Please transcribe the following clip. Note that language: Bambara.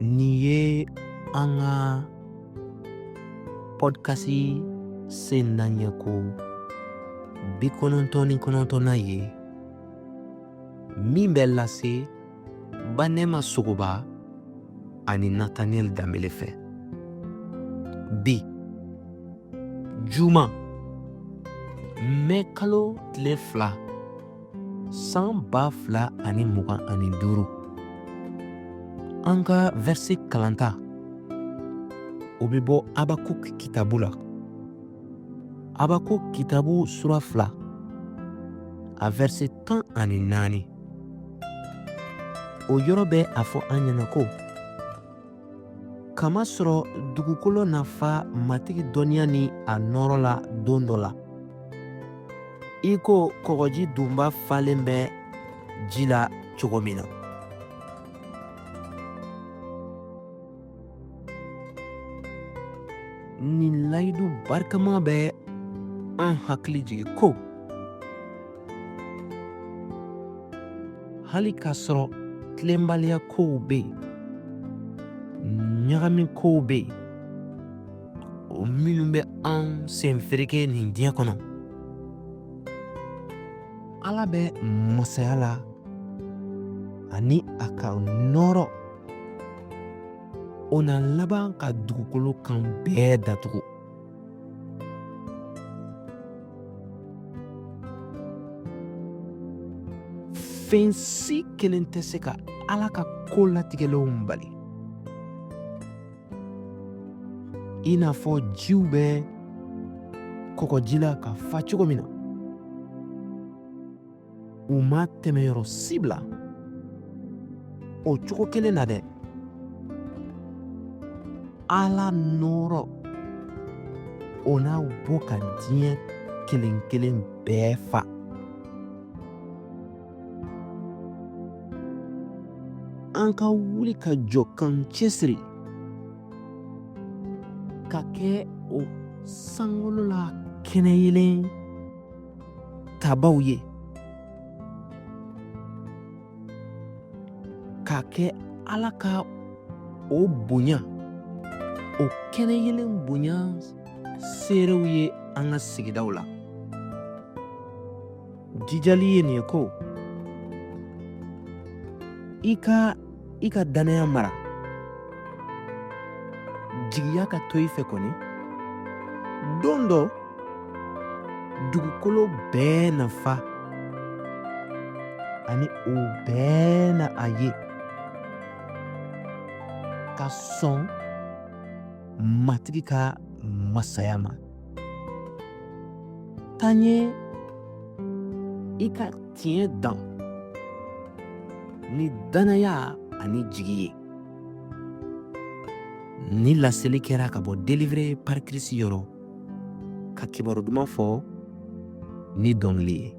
Nin ye an ka pɔdikasi sen naɲɛ ko 99nan ye min bɛ lase Banɛma Sogoba ani Nataniyɛli Danbele fɛ. Bi juma mɛ kalo tile 2 san 2025, an ka vɛrse kalanta o bɛ bɔ Habakuk kitabu la. Habakuk kitabu sura 2 a vɛrse 14. O yɔrɔ bɛ a fɔ an ɲɛna ko kamasɔrɔ dugukolo na fa Matigi dɔnniya ni a nɔɔrɔ la don dɔ la, i ko kɔgɔji dunba falen bɛ ji la cogo min na. Nin layidu barikama bɛ an hakili jigin ko hali k'a sɔrɔ tilenbaliya kow bɛ yen, ɲagami kow bɛ yen, o minnu bɛ an sen fereke nin diɲɛ kɔnɔ, Ala bɛ masaya la ani a ka nɔɔrɔ o na laban ka dugukolo kan bɛɛ datugu. Fɛn si kelen tɛ se ka Ala ka ko latigɛlenw bali. I n'a fɔ jiw bɛ kɔgɔji la ka fa cogo min na, u ma tɛmɛyɔrɔ si bila. O cogo kelen na dɛ, Ala nɔɔrɔ o na bɔ ka diɲɛ kelen kelen bɛɛ fa. An ka wuli ka jɔ k'an cɛsiri ka kɛ o sankolo la kɛnɛyeelen tabaw ye, ka kɛ Ala ka o bonya, o kɛnɛyeelen bonya seerew ye an ka sigidaw la. Jijali ye nin ye ko i ka i ka dannaya mara, jigiya ka to i fɛ kɔni, don dɔ dugukolo bɛɛ na fa ani o bɛɛ na a ye ka sɔn Matigi ka masaya ma. Taa ɲɛ i ka tiɲɛ dan ni dannaya ani jigi ye. Ni laseli kɛra ka bɔ Délivré par Christ yɔrɔ ka kibaru duman fɔ ni dɔnkili ye.